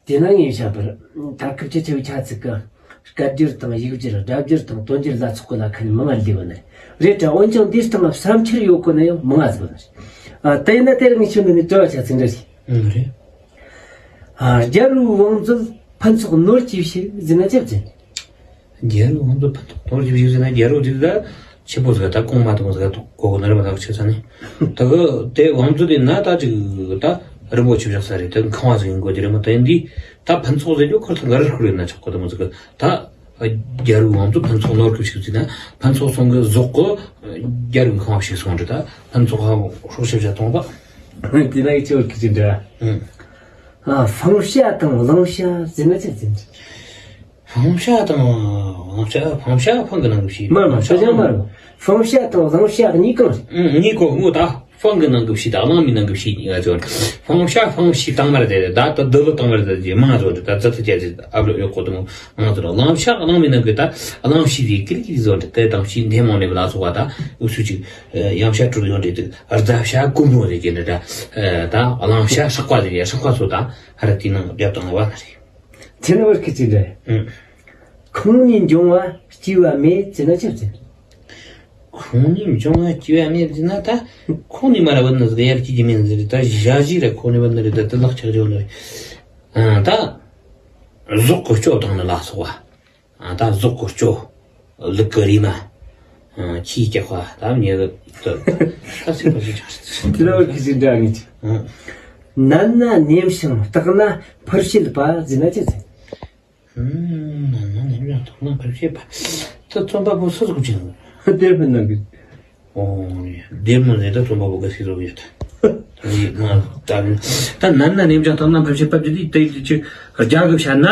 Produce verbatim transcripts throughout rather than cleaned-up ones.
དེས་ན་ངས་བཤད་པར། ད་སྐབས་ཀྱི་ཆེ་བའི་ཆ་ཚིག་གི་སྐད་སྒྱུར་དང་ཡིག་སྒྱུར། སྒྲ་སྒྱུར་དང་དོན་སྒྱུར་ལ་སོགས་པ་ལ་ཁ་ནས་མང་ང་ལས་བ་ནི་རེད་དྲ། འོན་ཀྱང་འདིའི་སྟེང་ལ་བསམ་འཆར་ཡོད་གོ་ན་ཡང་མང་ང་ཟིག་བ་ནི་རེད། ཨ། དེས་ན་དེ་རིང་ངས་ཁྱོད་འདི་ནས་དྲི་བ་ཆ་ཚིག་འདྲ་ཞིག་ཨང་། རེད། ཨ། རྒྱལ་བོའི་བང་མཛོད་ཕུན་ཚོགས་ནོར་གྱིས་ཕྱུག་ཟེར་ན་ཅི་ཟེར། རྒྱལ་བོའི་བང་མཛོད་ཕུན་ཚོགས་ནོར་གྱིས་ཕྱུག་ཟེར་ན། རྒྱལ་བོ་དེ་ད་ཆེན་པོ་ཟིག་ད་གོང་མ་དང་ཟིག་ད་གོ་གོ་ནི་རེད་མ་གཏོགས་ཆེ་ས་ནི། ད་གི་དེ་བང་མཛོད་དེ་ན་ད་ཅིག་ད་རིན་པོ་ཆེ་བཞག་ས་རེད། ད་ཁང་བ་ཟིག་ཡིན་དགོས་རྒྱུ་རེད་མ། ད་ཡིན་དུས་ད་ཕུན་ཚོགས་ཟེར་རྒྱུ་ཁོ་ཐག་ག་རེ་ཁུར་ཡོད་ན་ཆོག་གོ། ད་མོ་ཟིག་གི་ད་རྒྱལ་བོའི་བང་མཛོད་ཕུན་ཚོགས་ནོར་གྱིས་ཕྱུག་ཟེར་ན། ཕུན་ཚོགས་ཚང་གི་ཟོག་གི་རྒྱལ་བོའི་ཁང་བ་ཕྱུག་སོང་རེད། ད་ཕུན་ཚོགས་ཧ་སྲོག་ཆགས་བྱ་གཏོང་པ། དེ་ན་ཡི་ཆེ་བར་ཁི་ཅི་འདྲ། ཨ། ཕང་ཤ་དང་གླང་ཤ་ཟེར་ན་ཅི་ཟེར། ཕང་ཤ་དང་གླང་ཤ། ཕང་ཤ་ཕང་གི་ནང་གི་ཕྱུགས། མར་མ་ཤ་ཅང་མར་མ། ཕང་ཤ་དང་གླང་ཤ་གཉིས་གང་རེད། ཨང་། གཉིས་གང་ངོ་། ད་ཕང་གི་ནང་གི་ཕྱུགས་དང་གླང་མའི་ནང་གི་ཕྱུགས་གཉིས་ཀ་ཚོ། ཕང་ཤ་ཕང་ཕྱུགས་དང་མར་དེ་རེད། ད་ད་དུ་ལོ་དང་མར་དེ་རྗེས་མང་ཚོ་རེད། ད་ཙི་ཙི་ཅག་ཅིག་ཨབ་ལོ་ཡོད་གོ་དུ་མོ་མང་ཚོ་རེད། གླང་ཤ་གླང་མའི་ནང་གི་ད་གླང་ཕྱུགས་དེ་ཀི་རི་ཀི་རི་ཚོ་རེད། དེ་དང་ཕྱུགས་འདེམས་མང་ནས་ལ་སོགས་པ་ད་འུ་ཚོ་ཅིག་ཡང་ཤ་དྲུག་ཡོད་རེད། དེ་རྫ་ཤ་ཀུ་མོ་རེད་ཀྱི་འདྲ་འདྲ། ད་གླང་ཤ་སྲེག་པ་རེད། སྲེག་པ་ཚོ་ད་ཧ་ར་དེའི་ནང་རྒྱབ་དང་ལ་བ་ན་རེད། དེ་ནི་བར་ཁི་ཅི་འདྲ། ཨང་། ཁོང་ནས་འབྱུང་བ་སྐྱེ་བ་མེད་ཅེ་ན་ཆབ་ཅེ། ཁོང་ནས་འབྱུང་བ་སྐྱེ་བ་མེད་ཅེ་ན་ད་ཁོང་ནས་མ་ར་བ་ནི་ཟིག་ཡར་སྐྱེ་རྒྱུ་མེད་ཟེར། ད་ཞ་ཞི་ར་ཁོང་ནས་བ་ནི་རེད། ད་དེ་ལག་ཆགས་འཇོག་ནི་རེད། ཨང་། ད་ཟོག་གི་སྐྱོ་དང་ནི་ལ་སོགས་པ། ཨ། ད་ཟོག་གི་སྐྱོ། ལུག་གི་རེ་མ། ཨ། ཁྱིའི་སྐྱག་པ། ད་མྱི་གི་ད་ད་སེམས་པ་ཞིག་ཆགས་སྲིད། དེ་ལ་བར་ཁི་ཅི་འདྲ་ངེས་ཀྱི། ཨང་། ནད་ན་ནེམ་ཞིང་བརྟགས་ན་ཕུར་བྱེད་པ་ཟེར་ན་ཅི་ཟེར། ཨང་། ནད་ན་ནེམ་ཞིང་བརྟགས་ན་ཕུར་བྱེད་པ། ད་རྩོམ་པ་པོ་སུ་ཟིག་གི་ཅི་ཡིན། དེར་མི་ནང་གི། ཨོ། དེ་མོ་ནས་ད་རྩོམ་པ་པོ་ག་ཚིག་རོ་ཡོད། ད་ནད་ན་ནེམ་ཞིང་བརྟགས་ན་ཕུར་བྱེད་པ་ཟེར་དུས། དེ་ཅི་རྒྱ་གི་བཤད་ན་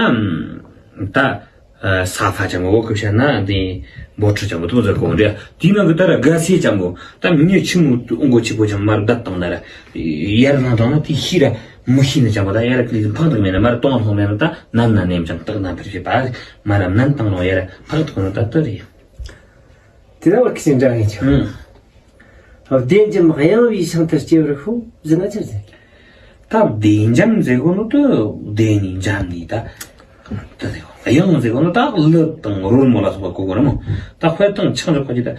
ད་ས་ཕ་ཅང་གོ། བོད་གི་བཤད་ན་དེ་འབོ་ཁྲི་ཅང་གོ། དེ་མོ་ཟེར་གོ་རེད། དེའི་ནང་གི་ད་ར་དགའ་སེ་ཅང་གོ། ད་མི་ཉེ་ཆི་མོ་འོང་གོ་ཆི་པོ་ཅང་མར་བརྡབ་བཏང་ན་ར། ཡར་ལངས་བཏང་ན་དེ་ཤི་ར་མི་ཤི་ནི་ཅང་གོ། ད་ཡར་ཀི་ལི་འཕང་ཐུག་མེད་ན་མར་གཏོང་ཐུག་མེད་ན། ད་ནད་ན་ནེམ་ཞིང་བརྟགས་ན་ཕུར་བྱེད་པ། མར་ར་ནན་བཏང་ནོ་ཡར་འཕང་ཐུག་ན་ད་དེ་རེད། དེ་ལ་བར་ཁི་ཅི་འདྲ་ངེས་ཀྱི། ཨང་། བདེ་འཇམ་གཡང་བའི་ཞིང་དུ་སྐྱེ་བར་ཤོག་ཟེར་ན་ཅི་ཟེར། ད་བདེ་འཇམ་ཟེར་གོ་ནོ་ད་བདེ་ནི་འཇམ་ནི་ད། ད་ཟེར་གོ། གཡང་ཟེར་གོ་ནོ་ད་གླུ་དང་རོལ་མོ་ལ་སོགས་པ་གོ་གོ་ར་མོ། ད་དཔེ་དང་ཆང་རེ་ཁོ་ཅི་ད།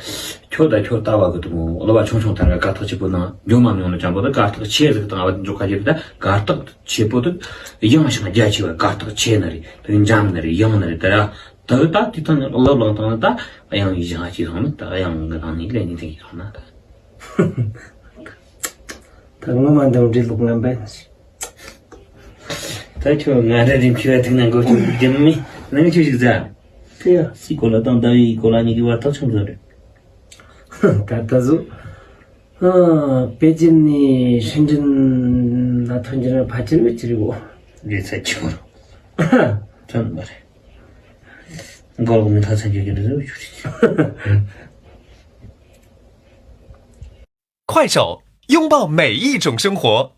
ཁྱོད་ད་ཁྱོད་ལྟ་བ་གི་དུ་མོ་གླུ་བ་ཆུང་ཆུང་དར་ག་གར་སྟེགས་ཆེ་པོ་ནང་འགྱོ་མ་མྱོང་ནི་ཅང་པོ། ད་གར་སྟེགས་ཆེ་ཟིག་དང་བ་འཇོག་ཁ་ཅི་ད། གར་སྟེགས་ཆེ་པོ་ད་ཡངས་ཤིང་རྒྱ་ཆེ་བ། གར་སྟེགས་ཆེ་ནི་རེད། ད་འཇམ་ནི་རེད། ཡངས་ནི་རེད། ད་ཡ། ད་གི་ད་དེ་དང་ནི་བློ་བླངས་བཏང་ན་ད་གཡང་ཡི་ཞང་ཅི་སོང་ན། ད་གཡང་གི་ནང་ནས་ལས་ནི་དེ་ཡི་སོང་ན་ད། ད་ངོ་མ་འདི་འདྲའི་ལུགས་ངན་པ་ཡིན། ད་ཁྱོད་ང་ར་རིམ་ཁྱོད་ཐུག་ན་མགོ་ཁྱོད་རྒྱུ་མི་ནང་ཁྱོད་ཞིག་ཟ། དེ་ཡ། སི་གོ་ལ་དང་ཟླ་བའི་གོ་ལ་གཉིས་ཀྱི་བར་ཐག་ཆུང་ཟིག་རེད། ད་ད་གཟོད། ཨ། པེ་ཅིན་ནས་ཧྲིན་ཀྲིན་ལ་ཐོན་རྒྱུ་ན་ཕལ་ཆེར་མི་ཅི་རིགས་འོ། རེད་ཚ་ཆུང་རུ། ཐོན་པ་རེད། མགོ་ལོག་མི་ཐག་ཚན་རྒྱུ་གི་འདྲ་ཟིག་ཆུ་རེད། 快手，拥抱每一种生活。